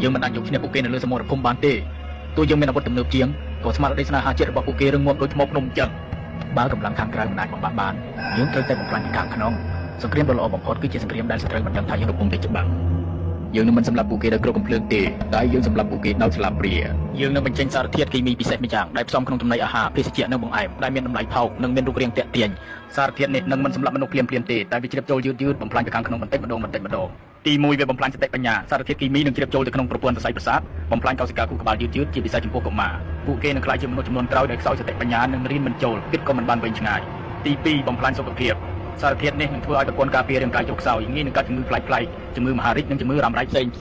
យើងមិនអាចយកឈ្នះពួកគេនៅលើសមរភូមិបានទេទោះយើងមានអាវុធទំនើបជាងក៏ស្មារតីស្នេហាជាតិរបស់ពួកគេរឹងមាំដូចថ្មភ្នំអញ្ចឹងបើកម្លាំងខាងក្រៅមិនអាចបំបាក់បានយើងត្រូវតែបំផ្លាញពីខាងក្នុងសង្គ្រាមដ៏ល្អបំផុតគឺជាសង្គ្រាមដែលសត្រូវមិនដឹងថាយើងកំពុងតែច្បាំងយើងនឹងមិនសម្លាប់ពួកគេដោយគ្រាប់កំភ្លើងទេតែយើងសម្លាប់ពួកគេដោយស្លាបព្រាយើងនឹងបញ្ចេញសារធាតុគីមីពិសេសម្យ៉ាងដែលផ្សំក្នុងចំណីអាហារភេសជ្ជៈនិងបង្អែមដែលមានតម្លៃថោកនិងមានរូបរាងទាក់ទាញសារធាតុនេះនឹងមិនសម្លាប់មនុស្សភ្លាមៗទេតែវាជ្រាបចូលយឺតៗបំផ្លាញពីខាងក្នុងបន្តិចម្ដងបន្តិចម្ដងទី1វាបំផ្លាញសតិបញ្ញាសារធាតុគីមីនឹងជ្រាបចូលទៅក្នុងប្រព័ន្ធសរសៃប្រសាទបំផ្លាញកោសិកាខួរក្បាលយឺតៗជាពិសេសចំពោះកុមារពួកគេនឹងក្លាយជាមនុស្សចំនួនក្រោយដែលខ្សោយសតិបញ្ញានិងរៀនមិនចូលគិតក៏មិនបានវែងឆ្ងាយទី2បំផ្លាញសុខភាពសារធាតុនេះនឹងធ្វើឲ្យប្រព័ន្ធការពាររាងកាយចុះខ្សោយងាយនឹងកើតជំងឺប្លែកៗជំងឺមហារីកនិងជំងឺរ៉ាំរ៉ៃផ្សេងៗ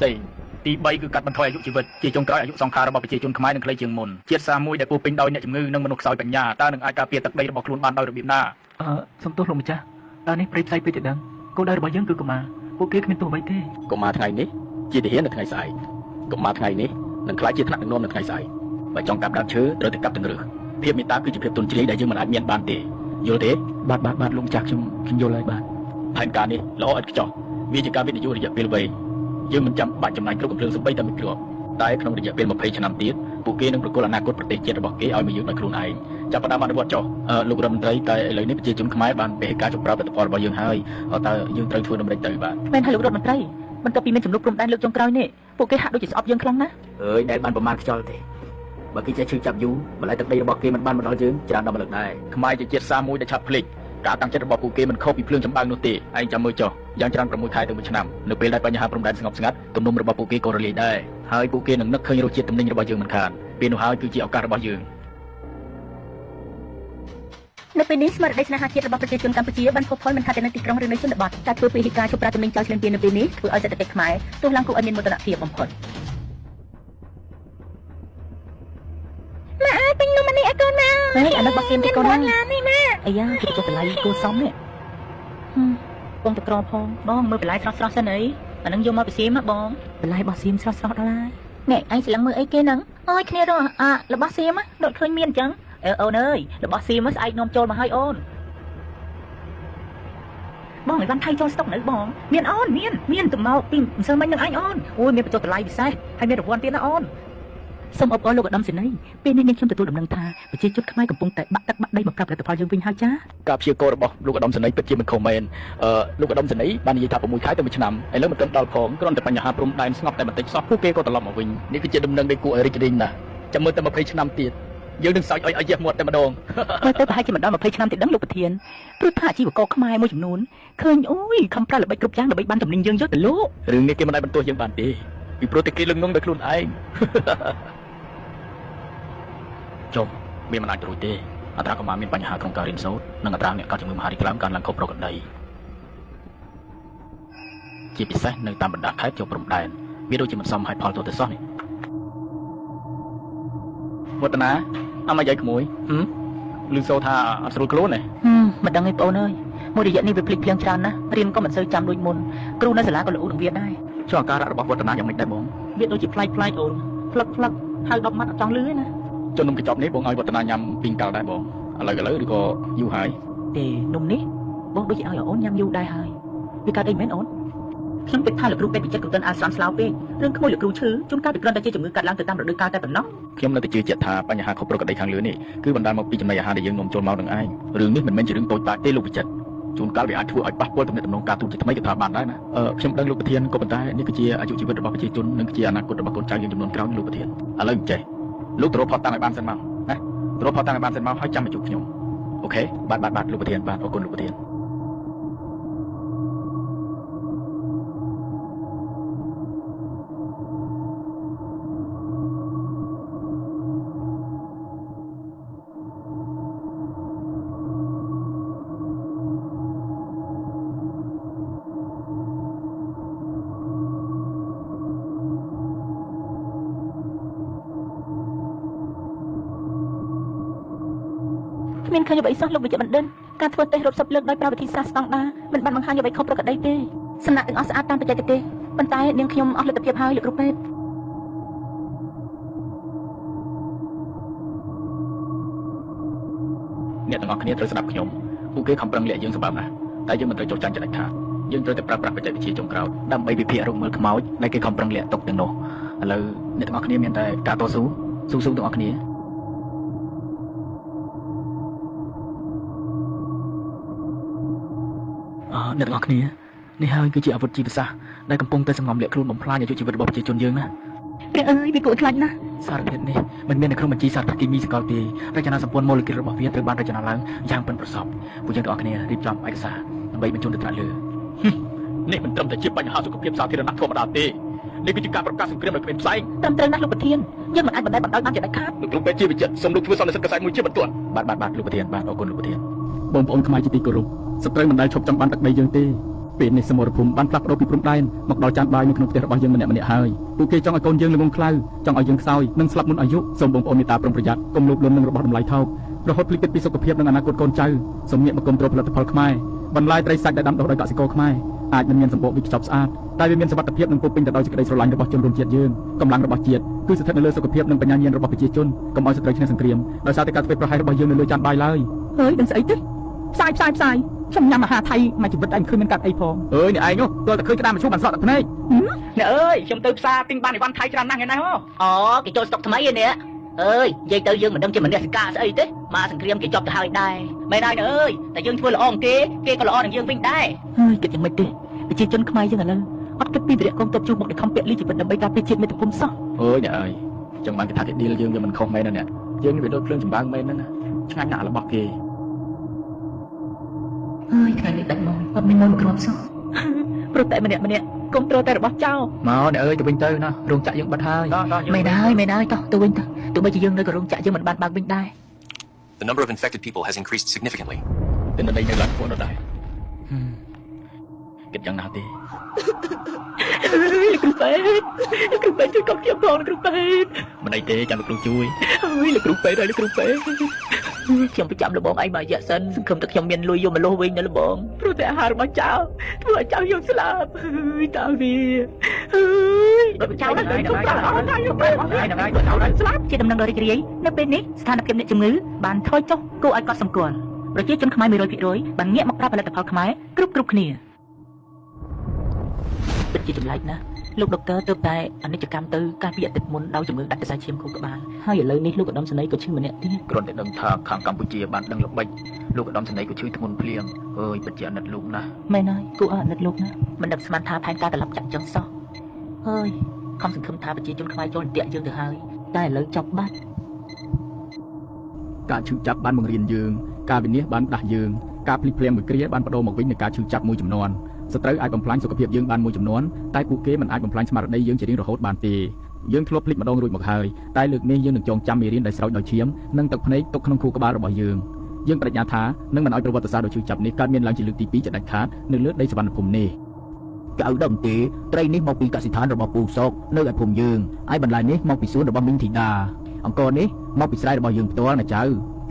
ទី3គឺកាត់បន្ថយអាយុជីវិតជាចុងក្រោយអាយុសង្ខាររបស់ប្រជាជនខ្មែរនឹងខ្លីជាងមុនជាតិសាសន៍មួយដែលពោពេញដោយអ្នកជំងឺនិងមនុស្សខ្សោយបញ្ញាតើនឹងអាចការពារទឹកដីរបស់ខ្លួនបានដោយរបៀបណាសំទោសលោកម្ចាស់តើនេះព្រៃផ្សៃពេកទេដឹងគោលដៅរបស់យើងគឺកុមារពួកគេគ្មានទោសអ្វីទេកុមារថ្ងៃនេះជាទាហាននៅថ្ងៃស្អែកកុមារថ្ងៃនេះនឹងក្លាយជាថ្នាក់ដឹកនាំនៅថ្ងៃស្អែកបើចង់កាប់ដើមឈើត្រូវតែកាប់ទាំងឫសភាពមេត្តាគឺជាភាពទន់ជ្រាយដែលយើងមិនអាចមានបានទេយល់ទេបាទបាទបាទលោកម្ចាស់ខ្ញុំយល់ហើយបាទផែនការនេះល្អឥតខ្ចោះវាជាការវិនិយោគរយៈពេលវែងយើងមិនចាំបាច់ចំណាយគ្រប់កំភ្លើងសូម្បីតែមួយគ្រាប់តែក្នុងរយៈពេល20ឆ្នាំទៀតពួកគេនឹងប្រគល់អនាគតប្រទេសជាតិរបស់គេឲ្យមកយើងដោយខ្លួនឯងចាប់ផ្ដើមអនុវត្តចុះលោករដ្ឋមន្ត្រីតែឥឡូវនេះប្រជាជនខ្មែរបានពហិការជម្រើផលិតផលរបស់យើងហើយតើយើងត្រូវធ្វើដូចម្តេចទៅបាទមែនហើយលោករដ្ឋមន្ត្រីបន្ទាប់ពីមានចំនួនព្រំដែនលើកចុងក្រោយនេះពួកគេហាក់ដូចជាស្អប់យើងខ្លាំងណាស់អើយដែលបានប្រមាណខ្យល់ទេបើគេចេះឈឺចាប់យូរម្ល៉េះទឹកដីរបស់គេមិនបានមកដល់យើងច្រើនដល់ម្លឹងដែរខ្មែរជាជាតិសាសន៍មួយដែលឆាប់ភ្លេចការតាំងចិត្តរបស់ពួកគេមិនខុសពីភ្លើងចម្បាំងនោះទេឯងចាំមើលចុះយ៉ាងច្រើន6ខែទៅ1ឆ្នាំនៅពេលដែលបញ្ហាព្រំដែនស្ងប់ស្ងាត់ទំនំរបស់ពួកគេក៏រលាយដែរហើយពួកគេនឹងនឹកឃើញរសជាតិទំនិញរបស់យើងមិនខានពេលនោះហើយគឺជាឱកាសរបស់យើងនៅពេលនេះស្មារតីស្នេហាជាតិរបស់ប្រជាជនកម្ពុជាបានផុសផុលមិនថាតែនៅទីក្រុងឬនៅជនបទការធ្វើពហិការជប្រាទំនិញចោលឈ្លានពាននៅពេលនេះធ្វើឲ្យសេដ្ឋកិច្ចខ្មែរទោះឡើងគួរឲ្យមានមោទនភាពបំផុតម៉ាអើយទិញនំអានេះឲ្យកូនមកហេអានោះបោះសៀមទៅកូនណានេះម៉ាអាយ៉ាគេចុះបន្លែគួសមនេះបងតក្រផងបងមើលបន្លែស្រស់ស្រស់សិនអីអានឹងយកមកពីសៀមហ៎បងបន្លែបោះសៀមស្រស់ស្រស់ដល់ហើយនេះឯងច្រឡឹងមើលអីគេហ្នឹងអើយគ្នារកអារបស់សៀមដូចឃើញមានអញ្ចឹងអើអូនអើយរបស់សៀមស្អែកនាំចូលមកឲ្យអូនបងឲ្យបានថៃចូលស្តុកនៅបងមានអូនមានទៅមកពីម្សិលមិញនឹងអញអូនអូយមានបញ្ចុះតម្លៃពិសេសហើយមានរង្វាន់ទៀតណាអូនសូមអបអរលោកឧត្តមសេនីយ៍ពេលនេះនាងខ្ញុំទទួលដំណឹងថាប្រជាជនខ្មែរកំពុងតែបាក់ទឹកបាក់ដីមកប្រាប់ផលិតផលយើងវិញហើយចាការព្យាករណ៍របស់លោកឧត្តមសេនីយ៍ពិតជាមិនខុសមែនលោកឧត្តមសេនីយ៍បាននិយាយថា6ខែទៅ1ឆ្នាំឥឡូវមិនទាន់ដល់ផងគ្រាន់តែបញ្ហាព្រំដែនស្ងប់តែបន្តិចសោះពួកគេក៏ត្រឡប់មកវិញនេះគឺជាដំណឹងដែលគួរឲ្យរីករាយណាស់ចាំមើលតែ20ឆ្នាំទៀតយើងនឹងសើចឲ្យយះមាត់តែម្ដងមើលទៅប្រហែលជាមិនដល់20ឆ្នាំទេដឹងលោកប្រធានព្រោះថាអាជីវករខ្មែរមួយចំនួនឃើញអូយខំប្រើល្បិចគ្រប់យ៉ាងដើម្បីបានទំនិញយើងយកទៅលក់រឿងនេះគេមិនអាចបន្ទោសយើងបានទេពីព្រោះតែគេលឹងងងដោយខ្លួនឯងចុះវាមិនអាចរួចទេអត្រាកុមារមានបញ្ហាក្នុងការរៀនសូត្រនិងអត្រាអ្នកកើតជំងឺមហារីកឡើងកើនឡើងខុសប្រក្រតីជាពិសេសនៅតាមបណ្ដាខេត្តជាប់ព្រំដែនវាដូចជាមិនសមហេតុផលទោះទៅសោះនេះវឌ្ឍនាអមយាយក្មួយឮសូរថាអត់ស្រួលខ្លួនទេមិនដឹងឯងបងអើយមួយរយៈនេះវាភ្លេចភ្លាំងច្រើនណាស់រៀនក៏មិនសូវចាំដូចមុនគ្រូនៅសាលាក៏ល្អូនឹងវាដែរចុះអាការៈរបស់វឌ្ឍនាយ៉ាងម៉េចដែរបងវាដូចជាប្លែកៗអូនផ្លឹកផ្លឹកហៅ10ម៉ាត់អត់ចង់លឺទេណាចុះនំកញ្ចប់នេះបងឲ្យវឌ្ឍនាញ៉ាំពីងកាល់ដែរបងឥឡូវឬក៏យូរហើយទេនំនេះបងដូចជាឲ្យអូនញ៉ាំយូរដែរហើយវាកើតអីមែនអូនខ្ញុំគិតថាលោកគ្រូពេទ្យពិចិត្រកុំទាន់អាលស្រាំស្លោពេករឿងក្មួយលោកគ្រូឈឺជួនកាលវាគ្រាន់តែជាជំងឺកាត់ឡើងទៅតាមរដូវកាលតែប៉ុណ្ណោះខ្ញុំនៅតែជឿជាក់ថាបញ្ហាខុសប្រក្រតីខាងលើនេះគឺបណ្ដាលមកពីចំណីអាហារដែលយើងនាំចូលមកនឹងឯងរឿងនេះមិនមែនជារឿងតូចតាចទេលោកពិចិត្រជួនកាលវាអាចធ្វើឲ្យប៉ះពាល់ទំនាក់ទំនងការទូតជាថ្មីក៏ថាបានដែរណាខ្ញុំដឹងលោកប្រធានក៏ប៉ុន្តែនេះគឺជាអាយុជីវិតរបស់ប្រជាជននិងជាអនាគតរបស់កូនចៅយើងចំនួនក្រោយលោកប្រធានឥឡូវចេះលោកទៅរកផតតាំងឲ្យបានសិនមកណាទៅរកផតតាំងឲ្យបានសិនមកហើយចាំមកជួបខ្ញុំអូខេបាទបាទបាទលោកប្រធានបាទអរគុណលោកប្រធាន គ្មានឃើញអ្វីសោះលោកវិជ្ជបណ្ឌិតការធ្វើតេស្តរាប់សិបលើកដោយប្រើវិធីសាស្ត្រស្តង់ដារមិនបានបង្ហាញអ្វីខុសប្រក្រតីទេសំណាក់ទាំងអស់ស្អាតតាមបច្ចេកទេសប៉ុន្តែនាងខ្ញុំអស់លទ្ធភាពហើយលោកគ្រូពេទ្យអ្នកទាំងអស់គ្នាត្រូវស្ដាប់ខ្ញុំពួកគេខំប្រឹងលាក់យើងសម្បើមណាស់តែយើងមិនត្រូវចុះចាញ់ចដាច់ខាតយើងត្រូវតែប្រើប្រាស់បច្ចេកវិទ្យាចុងក្រោយដើម្បីវិភាគរកមើលខ្មោចដែលគេខំប្រឹងលាក់ទុកទាំងនោះ ឥឡូវអ្នកទាំងអស់គ្នាមានតែការតស៊ូស៊ូស៊ូទាំងអស់គ្នាអ្នកទាំងអស់គ្នានេះហើយគឺជាអាវុធជីវសាស្ត្រដែលកំពុងតែសង្ងំលាក់ខ្លួនបំផ្លាញអាយុជីវិតរបស់ប្រជាជនយើងណាព្រះអើយវាគួរខ្លាចណាស់សារធាតុនេះមិនមាននៅក្នុងបញ្ជីសារធាតុគីមីសកលទេរចនាសម្ព័ន្ធម៉ូលេគុលរបស់វាត្រូវបានរចនាឡើងយ៉ាងប៉ិនប្រសប់ពួកយើងទាំងអស់គ្នារៀបចំឯកសារដើម្បីបញ្ជូនទៅថ្នាក់លើនេះមិនត្រឹមតែជាបញ្ហាសុខភាពសាធារណៈធម្មតាទេនេះគឺជាការប្រកាសសង្គ្រាមដោយគ្មានផ្សែងត្រឹមត្រូវណាស់លោកប្រធានយើងមិនអាចបណ្តែតបណ្ដោយបានជាដាច់ខាតលោកគ្រូពេទ្យជាវិចិត្រសូមលោកធ្វើសន្និសីទកាសែតមួយជាបន្ទាន់បាទបាទបាទលោកប្រធានបាទអរគុណលោកប្រធានបងប្អូនខ្មែរជាទីគោរពសត្រូវមិនដែលឈប់ចង់បានទឹកដីយើងទេពេលនេះសមរភូមិបានផ្លាស់ប្ដូរពីព្រំដែនមកដល់ចានបាយនៅក្នុងផ្ទះរបស់យើងម្នាក់ម្នាក់ហើយពួកគេចង់ឲ្យកូនយើងល្ងង់ខ្លៅចង់ឲ្យយើងខ្សោយនិងស្លាប់មុនអាយុសូមបងប្អូនមេត្តាប្រុងប្រយ័ត្នកុំលោភលន់នឹងរបស់តម្លៃថោករហូតភ្លេចគិតពីសុខភាពនិងអនាគតកូនចៅសូមងាកមកគាំទ្រផលិតផលខ្មែរបន្លែត្រីសាច់ដែលដាំដុះដោយកសិករខ្មែរអាចមិនមានសម្បកវាខ្ចប់ស្អាតតែវាមានសុវត្ថិភាពនិងពោពេញទៅដោយសេចក្តីស្រឡាញ់របស់ជនរួមជាតិយើងកម្លាំងរបស់ជាតិគឺស្ថិតនៅលើសុខភាពនិងបញ្ញាញាណរបស់ប្រជាជនកុំឲ្យសត្រូវឈ្នះសង្គ្រាមដោយសារតែការធ្វើប្រហែសរបស់យើងនៅលើចានបាយឡើយហើយដឹងស្អីទេផ្សាយផ្សាយផ្សាយខ្ញុំញ៉ាំអាហារថៃមួយជីវិតឯងឃើញមានកាត់អីផងអើយអ្នកឯងនោះទាល់តែឃើញក្តាមមឈូសបានស្រក់ទឹកភ្នែកអ្នកអើយខ្ញុំទៅផ្សារទិញបានអីវ៉ាន់ថៃច្រើនណាស់ថ្ងៃនេះហ៎អូគេចូលស្តុកថ្មីឯនេះអើយនិយាយទៅយើងមិនដឹងជាមនសិការស្អីទេមកសង្គ្រាមគេចប់ទៅហើយដែរមែនហើយអ្នកអើយតែយើងធ្វើល្អគេគេក៏ល្អនឹងយើងវិញដែរហើយគិតយ៉ាងម៉េចទេប្រជាជនខ្មែរយើងឥឡូវអត់គិតពីវីរៈកងទ័ពជួបមុខដែលខំពាក់លីជីវិតដើម្បីការពារជាតិមាតុភូមិសោះអើយអ្នកអើយចឹងបានគេថាគេឌីលយើងវាមិនខុសមែនណាអ្នកយើងនេះវាដូចភ្លើងចម្បាំងមែនហ្នឹងឆ្ងាញ់ណាស់របស់គេអើយថ្ងៃនេះដាច់មកអត់មានមកគ្រាប់សោះព្រោះតែម្នាក់ម្នាក់គុំត្រូវតែរបស់ចោលមកអ្នកអើយទៅវិញទៅណារោងចក្រយើងបិទហើយមែនហើយមែនហើយតោះទៅវិញទៅទោះបីជាយើងនៅក៏រោងចក្រយើងមិនបានបើកវិញដែរ The number of infected people has increased significantly. ទិន្នន័យនៅឡើងខ្ពស់ដដែលគិតយ៉ាងណាទេលោកគ្រូពេទ្យលោកគ្រូពេទ្យជួយកុំខ្ញុំផងលោកគ្រូពេទ្យមិនអីទេចាំលោកគ្រូជួយអើយលោកគ្រូពេទ្យហើយលោកគ្រូពេទ្យខ្ញុំប្រចាំលបងឯងមករយៈសិនសង្ឃឹមតែខ្ញុំមានលុយយកមកលោះវិញណាលបងព្រោះតែអាហាររបស់ចៅធ្វើឲ្យចៅយើងស្លាប់អើយតាវាអើយចៅនឹងខ្ញុំប្រាក់អស់ហើយខ្ញុំប្រាក់ហើយហ្នឹងហើយចៅនឹងស្លាប់ជាដំណឹងដ៏រីករាយនៅពេលនេះស្ថានភាពអ្នកជំងឺបានថយចុះគួរឲ្យកត់សម្គាល់ប្រជាជនខ្មែរ 100% បានងាកមកប្រើផលិតផលខ្មែរគ្រប់គ្នាពិតជាចម្លែកណាស់លោកដុកទ័រទើបតែអនិច្ចកម្មទៅកាលពីអាទិត្យមុនដោយជំងឺដាច់សរសៃឈាមខួរក្បាលហើយឥឡូវនេះលោកឧត្តមសេនីយ៍ក៏ឈឺម្នាក់ទៀតគ្រាន់តែដឹងថាខាងកម្ពុជាបានដឹងល្បិចលោកឧត្តមសេនីយ៍ក៏ឈឺធ្ងន់ភ្លាមអើយពិតជាអាណិតលោកណាស់មែនហើយគួរឲ្យអាណិតលោកណាស់មិនដឹងស្មានថាផែនការត្រឡប់ចាក់ចឹងសោះហើយខំសង្ឃឹមថាប្រជាជនខ្មែរចូលអន្ទាក់យើងទៅហើយតែឥឡូវចប់បាត់ការឈឺចាប់បានបង្រៀនយើងការវិនិច្ឆ័យបានដាស់យើងការភ្លីភ្លាំងមួយគ្រាបានបដូរមកវិញនៃការឈឺចាប់មួយចំនួនសត្រូវអាចបំផ្លាញសុខភាពយើងបានមួយចំនួនតែពួកគេមិនអាចបំផ្លាញស្មារតីយើងជារៀងរហូតបានទេយើងធ្លាប់ភ្លេចម្ដងរួចមកហើយតែលើកនេះយើងនឹងចងចាំមេរៀនដែលស្រោចដោយឈាមនិងទឹកភ្នែកទុកក្នុងខួរក្បាលរបស់យើងយើងប្រាជ្ញាថានឹងមិនឲ្យប្រវត្តិសាស្ត្រដ៏ឈឺចាប់នេះកើតមានឡើងជាលើកទី2ជាដាច់ខាតនៅលើដីសវណ្ណភូមិនេះចៅដឹងទេត្រីនេះមកពីកសិដ្ឋានរបស់ពូសុកនៅឯភូមិយើងឯបន្លែនេះមកពីសួនរបស់មីងធីតាអង្គនេះមកពីស្រែរបស់យើងផ្ទាល់ណាចៅ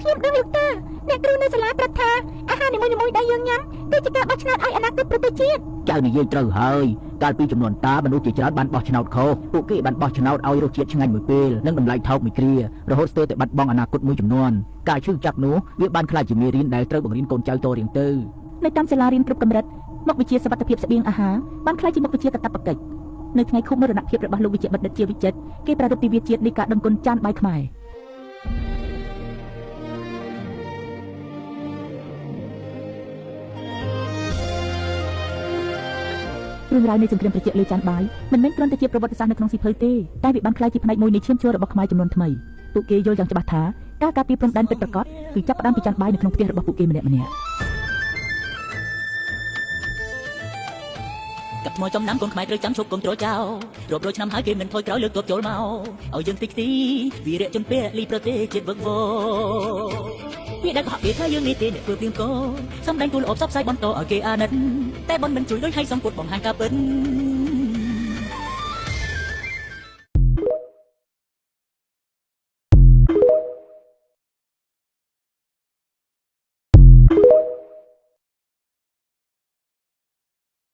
ខ្ញុំដឹងលោកតាអ្នកគ្រូនៅសាលាប្រាប់ថាអាហារនីមួយៗដែលយើងញ៉ាំគឺជាការបោះឆ្នោតឲ្យអនាគតប្រទេសជាតិចៅនិយាយត្រូវហើយកាលពីចំនួនតាមនុស្សជាច្រើនបានបោះឆ្នោតខុសពួកគេបានបោះឆ្នោតឲ្យរសជាតិឆ្ងាញ់មួយពេលនិងតម្លៃថោកមួយគ្រារហូតស្ទើរតែបាត់បង់អនាគតមួយចំនួនការឈឺចាប់នោះវាបានក្លាយជាមេរៀនដែលត្រូវបង្រៀនកូនចៅតរៀងទៅនៅតាមសាលារៀនគ្រប់កម្រិតមុខវិជ្ជាសុវត្ថិភាពស្បៀងអាហារបានក្លាយជាមុខវិជ្ជាកាតព្វកិច្ចនៅថ្ងៃខួបមរណភាពរបស់លោកវិជ្ជបណ្ឌិតជាវិចិត្រគេប្រារព្ធទិវាជាតិនៃការដឹងគុណចានបាយខ្មែររឿងរ៉ាវនៃសង្គ្រាមប្រជាលើចានបាយមិនមែនគ្រាន់តែជាប្រវត្តិសាស្ត្រនៅក្នុងសៀវភៅទេតែវាបានក្លាយជាផ្នែកមួយនៃឈាមជ័ររបស់ខ្មែរចំនួនថ្មីពួកគេយល់យ៉ាងច្បាស់ថាការការពារព្រំដែនពិតប្រាកដគឺចាប់ផ្ដើមពីចានបាយនៅក្នុងផ្ទះរបស់ពួកគេម្នាក់ៗកាប់ថ្មចំណាំកូនខ្មែរត្រូវចាំឈប់គុំទ្រចោលរាប់រយឆ្នាំហើយគេមិនថយក្រោយលើកទ័ពចូលមកឲ្យយើងតិចទីវីរៈជនពលីប្រទេសជាតិវឹកវរវាដែលកុហកគេថាយើងនេះទេអ្នកធ្វើព្រៀងកូនសំដែងទូលអបសបផ្សាយបន្តឲ្យគេអាណិតតែបនមិនជួយដូចឲ្យសង្គតបង្ហាញការពិត